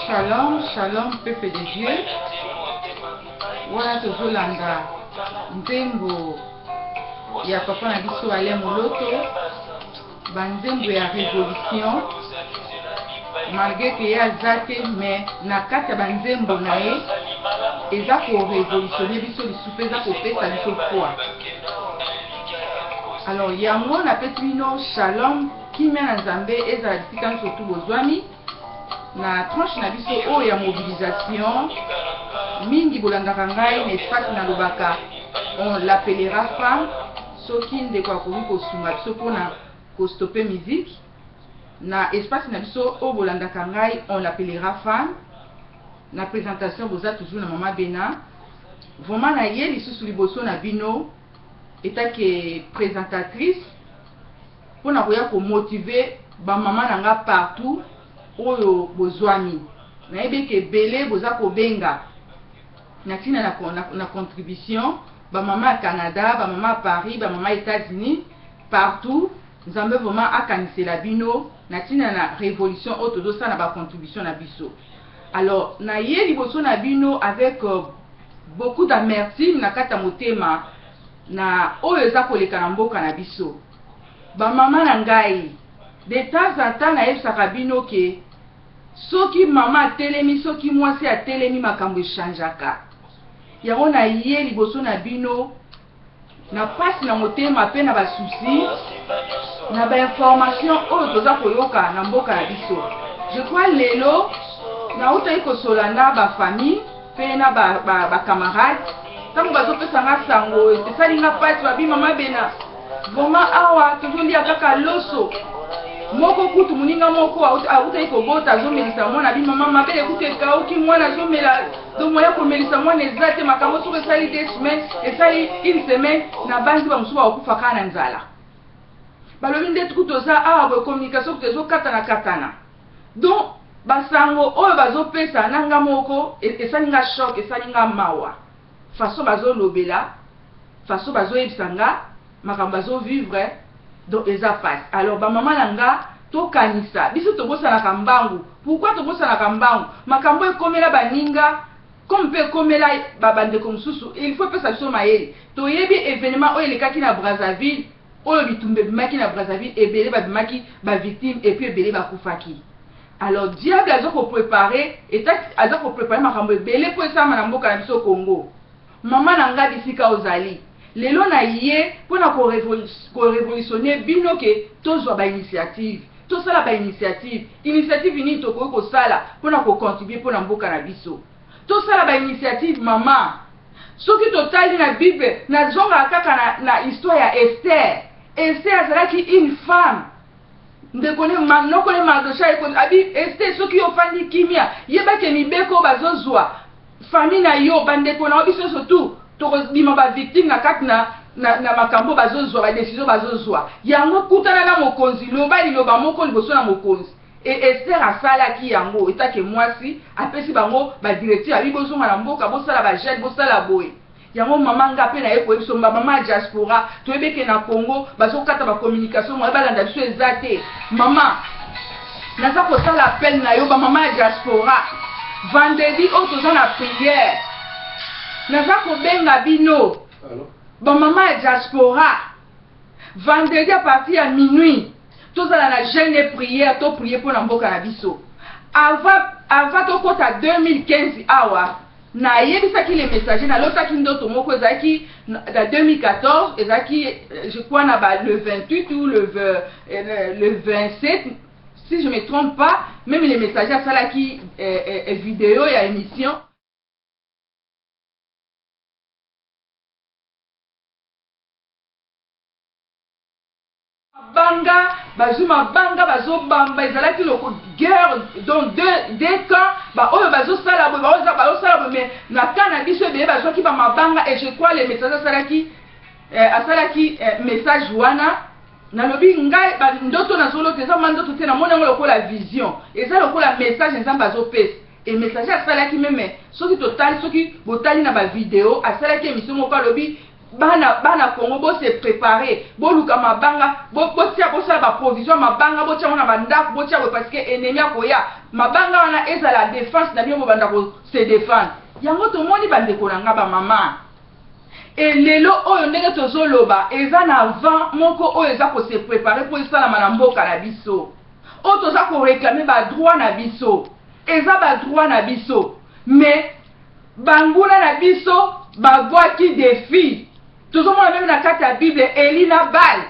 Shalom, shalom peuple de Dieu. Wana tozolanda nzembo ya papa na biso Alain Moloto, ba nzembo ya revolution malgré que ye aza te mais na kati ya ba nzembo na ye eza ko revolutionner biso lisusu mpe eza kopesa biso foi. Alors yango napesi bino shalom, kimia na Nzambe ezala bisika nyonso tu bozwami na tranche na biso oyo ya mobilisation. Mingi bolandaka ngai na espace nalobaka on l'appellera femme, soki ndeko akoki kosunga biso mpona kostope musique na espace na biso oyo bolandaka ngai on l'appellera femme. Na présentation boza toujours na mama Bena. Vraiment na ye lisusu liboso na bino etake présentatrice mpona koya komotive bamama na nga partout oyo bozwami. Nayebi eke ebele boza kobenga na ntina na contribution, bamama ya Canada, bamama ya Paris, bamama ya États-Unis, partout. Nzambe vraiment akanisela bino na ntina na révolution oyo tozosala na bacontribution na biso. Alors na ye liboso na bino avec beaucoup d'amertume na kati ya motema na oyo eza koleka na mboka na biso. Bamama na ngai, de temps en temps nayebisaka bino ke soki mama atelemi, soki mwasi atelemi, makambo echangeaka. Yango na ye liboso na bino na pasi na motema mpe na basusi na bainformation oyo toza koyoka na mboka na biso. Je crois lelo nautaki kosola na bafamille mpe na bacamarade ba, ba ntango bazopesa nga sango esali nga pasi, babi mama Bena, vraiment awa tozolia kaka loso moko. Kutu moninga moko autaki kobota, azomelisa mwana, abi mama, mabele kutu ekauki, mwana azomela, donc moya komelisa mwana eza te. Makambo soki esali 2 semaines, esali une semaine, na banzi bamosusu bakokufa kaka na nzala. Balobi nde kutu toza awa boye, communication kutu ezokatana katana. Donc basango oyo bazopesa na nga moko esali nga choc, esali nga mawa, façon bazolobela, façon bazoyebisa nga makambo bazovivre, donc eza pasi. Alors bamama na nga, tokanisa biso tobosanaka mbangu. Pourquoi tobosanaka mbangu? Makambo ekomela baninga comme mpe ekomela bandeko mosusu, il faut epesa biso mayele. Toyebi événement oyo elekaki na Brazzaville, oyo bitumba ebimaki na Brazzaville, ebele babimaki bavictime et puis ebele bakufaki. Alors diable aza koprépare, aza koprépare makambo ebele mpo esalama na mboka na biso Congo. Mama na ngai, bisika ozali lelo, na ye mpona korévolutionne bino ke tozwa bainitiative, tosala bainitiative. Initiative nini tokoki kosala mpona kocontribue mpona mboka na biso? Tosala bainitiative, mama. Soki totali na Bible, nazongaka kaka na histoire ya Ester. Ester azalaki une femme, ndeko ne noko ne Mardochée abi: "Ester, soki ofandi kimia, yebake mibeko bazozwa, famille na yo, bandeko na yo, biso nyonso tu tokobima bavictime na kati na makambo bazozwa, badécision bazozwa yango. Kutana na mokonzi, loba liloba moko liboso na mokonzi." E Ester asalaki yango etake mwasi, apesi bango badirective, abi: "Bozonga na mboka, bosala bajeûne, bosala boye." Yango mama nga mpe naye koyebi biso bamama ya diaspora, toyebi eke na Congo bazokata bacommunication, moye balanda biso eza te. Mama, naza kosala appel na yo, bamama ya diaspora, vendredi oyo toza na prière. Naza kobenga bino bamama ya diaspora, vendredi à partir ya minuit tozala na jeûne et prière, toprier mpo na mboka na biso. Avant tokɔta 2015 awa, nayebisaki le messager, nalotaki ndoto moko ezalaki na 2014, ezalaki je crois na ba le 28 ou le 27 si je me trompe pas. Même le messager asalaki vidéo ya émission. Mabanga, bazwi mabanga, bazobamba, ezalaki loko guerre, donc deux camps, baoyo bazosala boye, bazosala boye, mais na camp na biso ebele bazwaki bamabanga. Et je crois le message asalaki message wana. Nalobi ngai ndoto nazolota eza ma ndoto te, namoni yango lokola vision, eza lokola message Nzambe azopesa. E messager asalaki même, soki totali, soki botali na bavideo, asalaki émission moko, alobi Bana, bana Congo bo se preparer, boluka mabanga, bo, botia, bosala ba provision ya mabanga, botia yango na ba ndaku, botia boye parce que ennemi akoya. Mabanga wana ezala defense na bino bobanda ko se defendre. Yango tomoni ba ndeko na nga ba mama. Et lelo oyo ndenge tozoloba eza na vent moko oyo eza ko se preparer po esalama na mboka na biso. Oyo toza ko reclamer ba droits na biso. Eza ba droits na biso. Mais Banguna na biso babwaki defi. Tozomona meme na kati ya Bible Elie na Baal.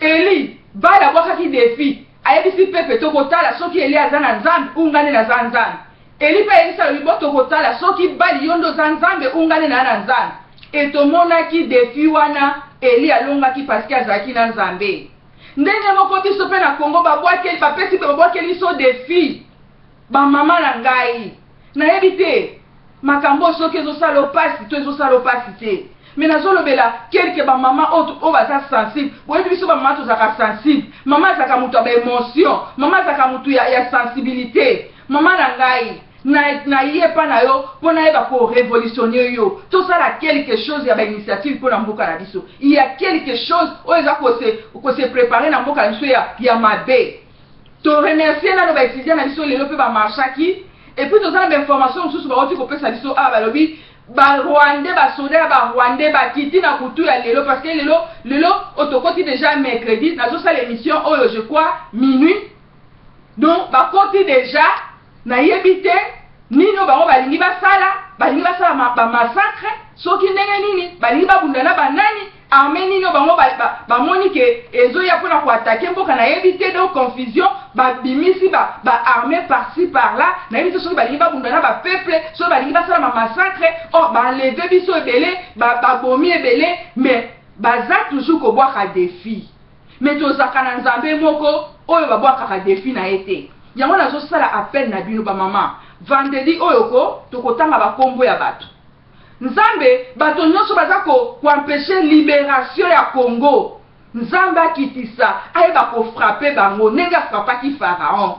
Elie, Baal abwakaki defi. Ayebisi pepe tokotala soki Elie aza na Nzambe ou nga nde naza Nzambe. Elie pe ayebisi alobi bo tokotala soki Baal yo nde oza Nzambe ou nga nde naa na Nzambe. Et tomonaki defi wana Elie alongaki parce que azalaki na Nzambe. Ndenge moko biso pe na Congo babwakeli bapesi pe babwakeli biso defi. Ba mama na ngai, nayebi te makambo oyo soki ezosala yo pasi to ezosala yo pasi te. Mais nazolobela quelque ba mama oyo oyo baza sensible. Boyebi biso ba mama tozalaka sensible. Mama azalaka moto ya ba emotion. Mama azalaka moto ya, ya sensibilite. Mama na ngai, na, na ye epa na yo mpo nayeba ko revolutionner yo. Tosala quelque chose ya ba initiative mpo na mboka na biso. Il y a quelque chose oyo eza ko se, ko se preparer na mboka na biso ya, ya mabe. To remercier nano ba etudiants na biso lelo pe ba marchaki et puis toza na ba informations mosusu bawuti kopesa biso awa balobi ba rwandais ba soda ya ba rwandais bakiti na butu ya lelo parce que lelo lelo oyo tokoti dejà mercredi nazosala emission oyo je crois minuit donc bakoti dejà Nayebi te nini oyo bango balingi basala, balingi basala ba massacre soki ndenge nini, balingi babunda na ba nani, armee nini oyo bango bamoni ke ezoya pona ko attaquer mboka nayebi te, donc confusion, babimisi ba armee par ci par là, nayebi te soki balingi babunda na ba peuple, soki balingi basala ba massacre, or ba enlever biso ebele, babomi ebele, mais baza toujours kobwaka defi. Mais tozalaka na Nzambe moko oyo babwakaka defi na ye te. Yango nazo sala appel na bino ba maman, vendredi oyo ko tokotanga ba kombo ya bato. Nzambe bato nionso baza ko ko empecher liberation ya Congo, Nzambe akitisa ayeba ko frapper bango ndenge a frappaki Pharaon.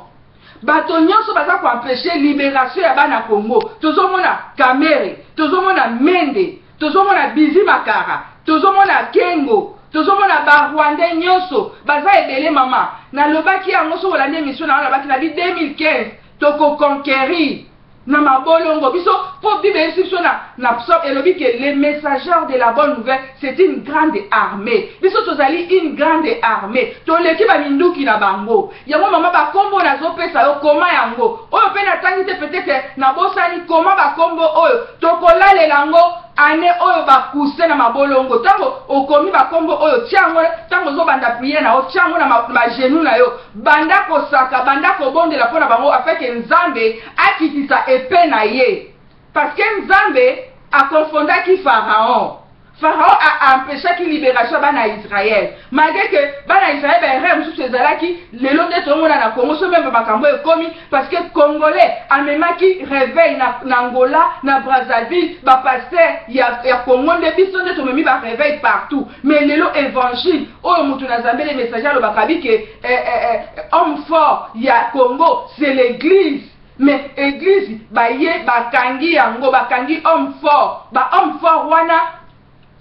Bato nionso baza ko empecher liberation ya bana Congo, tozo mona Kamere, tozo mona Mende, tozo mona Bizi Makara, tozo mona Kengo, tozo mona ba Rwandais nionso baza ebele maman. Na lobaki yango soki olandi emission na nga nalobaki na bi 2015 toko conquerir na mabolongo biso po bible eyebisi biso na na psaume elobi ke les messageurs de la bonne nouvelle c'est une grande armee biso tozali une grande armee toleki ba minduki na bango yango mama ba kombo nazo pesa yo koma yango oyo pe natangi te peut-etre nabosani koma ba kombo oyo tokolalela yango Annee oyo ba coussin na mabolongo tango okomi ba kombo oyo tia yango tango ozo banda prière na yo tia yango na ba genoux na yo banda kosaka banda kobondela pona bango afin que Nzambe akitisa epee na ye parce que Nzambe a confondaki Pharaon Pharaon a empechaki liberation ya bana ya Israël malgre que bana ya Israël ba erreur mosusu ezalaki lelo nde tozomona na Congo soki meme makambo oyo ekomi parce que congolais amemaki reveil na, na Angola na Brazzaville ba pasteur ya, ya Congo nde biso nde tomemi ba reveil partout mais lelo évangile oyo mutu na Nzambe le messager alobaka bi ke eh, eh, eh, homme fort ya Congo c'est l'église mais église baye bakangi yango bakangi homme fort ba homme fort wana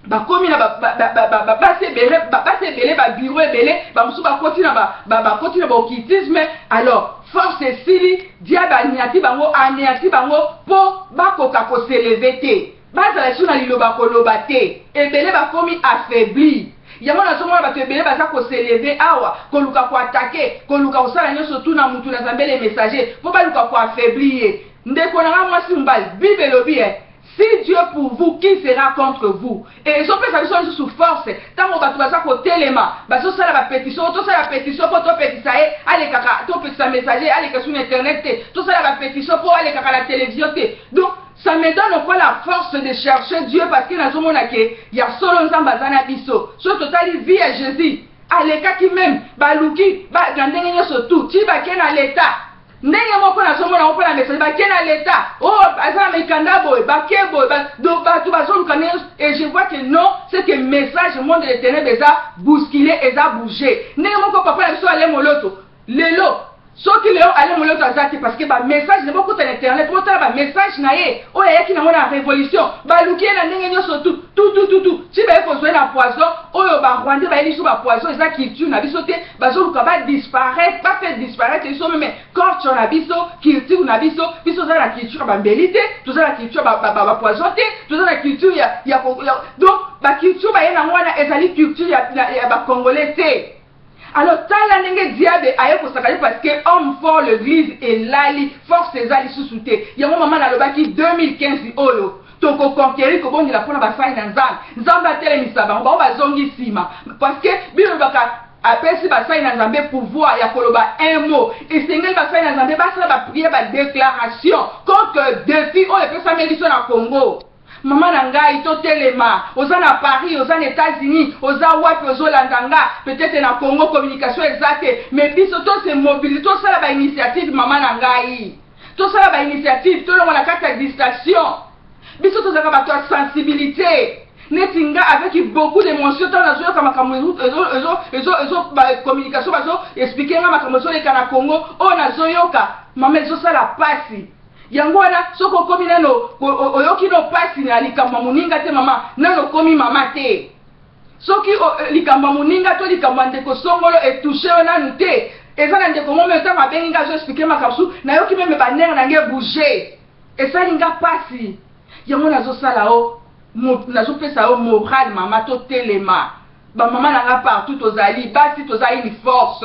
bakomi na basi ebele basi ebele ba bureau ebele bamosusu bakoti na bakoti na baoccultisme alors force esili diable aniati bango aneati bango mpo bakoka koseleve te bazala lisusu na liloba koloba te ebele bakomi affaibli yango nazomona bato ebele baza koseleve awa koluka koatake koluka kosala nyonso tu na mutu na Nzambe le messager mpo baluka koaffaibli ye ndeko na nga mwasi mobali bible elobi e Si Dieu pour vous qui sera contre vous? Et ezo pesa biso lisusu force tango batu baza kotelema bazo sala ba petition tosala petition po topekisa ye alekaka topekisa messager aleka sur internet te tosala ba petition po alekaka na television te donc ça me donne encore la force de chercher Dieu parce que nazomona ke ya solo Nzambe aza na biso soki totali vie ya Jesus alekaki meme baluki ba, na ndenge nyonso tout ti bake na l'etat Ndenge moko nazomona yango mpo na message bake na l'etat oh aza na mikanda boye bake boye ba, donc bato bazoluka ndenge et je vois que non c'est que message monde de ténèbres eza bousculé eza bouger ndenge moko papa na biso Ale Moloto lelo Soki lelo Alain Moloto aza te parce que ba message na bokota na internet botala ba message na ye oyo ayaki nango na revolution, baluki ye na ndenge nyonso tu tu tu tu tu ti baye kozwa ye na poison oyo ba rwandais bayeli biso ba poison. Eza culture na biso te, bazoluka ba disparaître, ba faire disparaître biso meme culture na biso, culture na biso. Biso toza na culture ya bambeli te, toza na culture ya ba poison te, toza na culture ya donc ba culture baye nango wana ezali culture ya ba congolais te. Alors tala ndenge diable aye kosaka ye, parce que homme fort, l'église elali, force eza lisusu te. Yango mama nalobaki 2015 oyo tokoconquérir, kobondela mpona basali na Nzambe, Nzambe atelemisa bango, bango bazongi nsima, parce que bino lobaka apesi basali na Nzambe pouvoir ya koloba un mot. Esengeli basali na Nzambe basala baprière, badéclaration contre défi oyo epesameli biso na Congo. Mama na ngai, totelema. Oza na Paris, oza na États-Unis, oza wapi, ozolanda nga, peut-être na Congo communication eza te, mais biso tose mobiliser, tosala bainitiative. Mama na ngai, tosala bainitiative, tolongo na kati ya distraction. Biso tozalaka bato ya sensibilité. Neti nga, avec beaucoup d'émotion, ntango nazoyoka makambo ezo communication, bazo expliquer nga makambo ezoleka na Congo oyo, nazoyoka, mama, ezosala pasi. Yango wana soki okomi nano oyoki no pasi na likambo ya moninga te, mama, nano okomi mama te. Soki likambo ya moninga to likambo ya ndeko songolo etoucher yo nanu te, eza na ndeko moko ntango abengi nga, azo expliquer makambo su, nayoki même banerfs na ngai bouge, esali nga pasi. Yango nazosala o nazopesa yo moral, mama, totelema. Bamama na nga partout tozali, basi toza une force.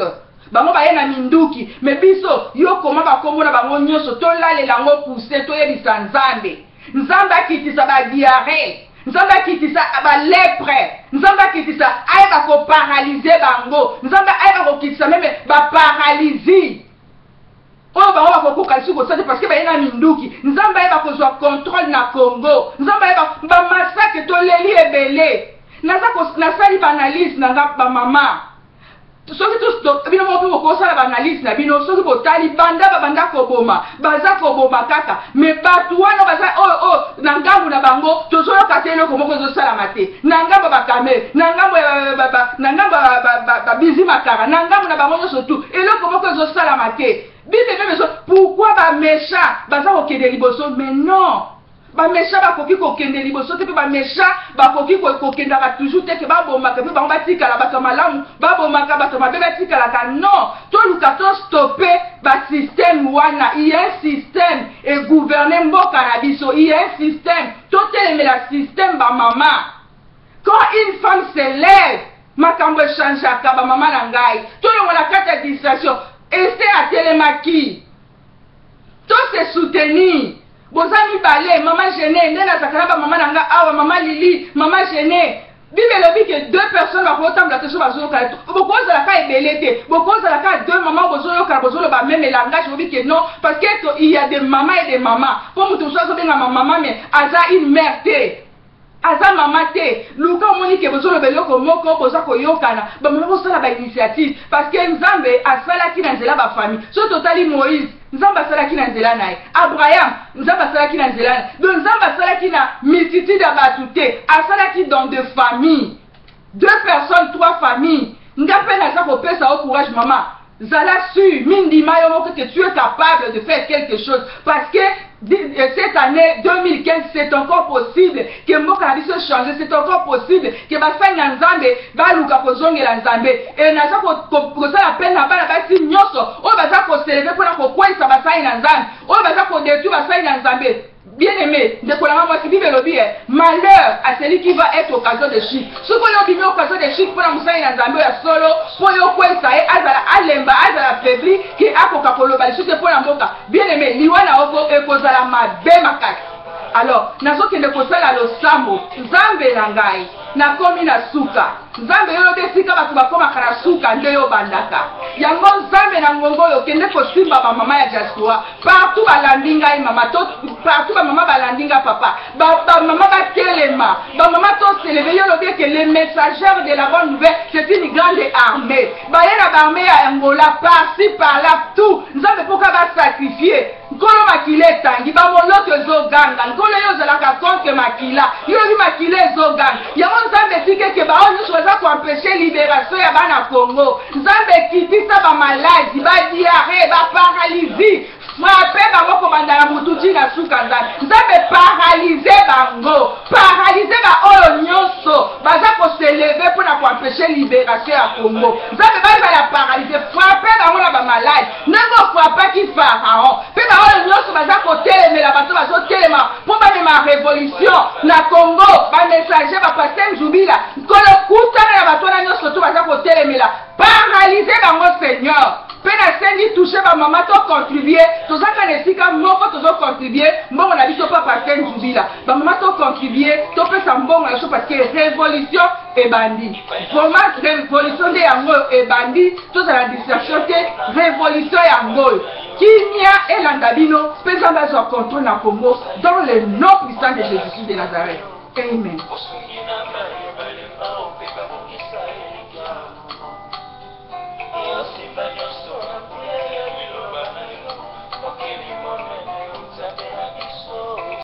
Bango baye na minduki, mais biso yo koma bakombo na bango nyonso, tolalela yango pousse, toyebisa Nzambe. Nzambe akitisa badiarrhée, Nzambe akitisa balèpre, Nzambe akitisa, ayeba koparalyser bango, Nzambe ayeba kokitisa même baparalysie oyo bango bakokoka lisusu kosala te, parce que baye na minduki. Nzambe ayeba kozwa contrôle na Congo, Nzambe ayeba bamassacre toleli ebele. Naza nasali baanalyse na nga, bamama. Soki bino moko mpe bokosala baanalyse na bino, soki botali banda babanda koboma, baza koboma kaka, mais bato wana baza oyo oyo na ngambu na bango, tozoyoka te eloko moko ezosalama te na ngambo ya baKamerhe, na ngambo ya babizi makara, na ngambo na bango nyonso tu, eloko moko ezosalama te. Bible mpe beso, pourquoi baméchants baza kokende liboso? Mais non, baméchants bakoki kokende liboso te, mpe baméchants bakoki kokendaka toujours te ke babomaka mpe bango batikala bato ya malamu, babomaka bato mabe batikalaka. Non, toluka tostopper basystème wana. Il y a un système egouverner mboka na biso, il y a un système, totelemela système. Bamama, quand une femme se lève, makambo echangeaka. Bamama na ngai, tolongola kati ya distraction. Ester atelemaki, tose soutenir. Boza mibale, mama Gene, nde nazalaka na bamama na nga awa, mama Lili, mama Gene. Bible elobi ke deux personnes bakotambola te so bazoyokana. Bokozalaka ebele te, bokozalaka deux mama, bozoyokana, bozoloba même langage. Bobi ke non, parce que il y a des mamans et des mamans. Mpo moto mosusu azobengama mama, mais aza une mère te, aza mama te. Luka omoni ke bozoloba eloko moko, boza koyokana. Bamama, bosala bainitiative, parce que Nzambe asalaki na nzela bafamille. So totali Moïse, Nzambe asalaki na nzela na ye. Abraham, Nzambe asalaki na nzela na ye. Donc Nzambe asalaki na multitude ya bato te, asalaki dans de familles, deux personnes, trois familles. Nga mpe naza kopesa yo courage, mama. Zala sûr, mindima yo moko que tu es capable de faire quelque chose, parce que cette année 2015, c'est encore possible que mboka na biso change, c'est encore possible que basali na Nzambe baluka kozongela Nzambe. E naza kosala pene na bana basi nyonso oyo baza kos'élever mpona kokweyisa basali na Nzambe, oyo baza kodétruire basali na Nzambe. Bien aimé ndeko na nga mwasi, Bible elobi: "Malheur à celui qui va être occasion de chute." Soki oyo obimi occasion de chute mpona mosali na Nzambe oyo ya solo, mpo oyo okweyisa ye, azala alemba, azala affaibli, ke akoka koloba lisusu te mpo na mboka, bien aimé, liwa na oko ekozala mabe makasi. Alors nazokende kosala losambo. Nzambe na ngai, nakomi na suka. Nzambe, yo lobi esika bato bakomaka na suka nde yo bandaka yango. Nzambe na ngongo oyo, okende kosimba bamama ya diaspora partout balandi ngai, mama to partout bamama balandi ngai, papa, bamama batelema, bamama tos'élever. Yo lobi eke les messagères de la bonne nouvelle, c'est une grande armée. Baye na baarmée ya Angola, par-ci par-là, tout. Nzambe, mpoka basacrifier. Nkolo makila etangi, ba moloto ezo ganga. Nkolo yo ozalaka contre makila. Yo olobi makila ezo ganga. Yango Nzambe tika ete ba oyo nionso baza ko empecher liberation ya bana Congo. Nzambe kitisa ba maladi, ba diarrhee, ba paralysie. Frappe bango kobanda na mutu ti na suka Nzambe. Nzambe paralyse bango. Paralyse ba oyo nionso baza ko s'elever pona ko empecher liberation ya Congo. Nzambe bazala paralyse. Frappe bango na ba maladi. Ndenge o frappaki Pharaon. Pe ba oyo nionso baza kotelemela bato bazotelema po bamema revolution na Congo, ba messager, ba pasteur Nzubila, Nkolo kutana na bato wana nionso to baza kotelemela, paralyse bango Seigneur. Pe nasengi touche ba mama to contribuer, toza kaka na esika moko tozo contribuer mbongo na biso pa pasteur Nzubila. Ba mama to contribuer, topesa mbongo na biso parce que revolution ebandi. Vraiment revolution nde yango oyo ebandi, tozala na distraction te, revolution yango oyo. Kimia elanda bino pe Nzambe azwa controle na Congo dans le nom puissant de Jesus-Christ de Nazareth. Amen.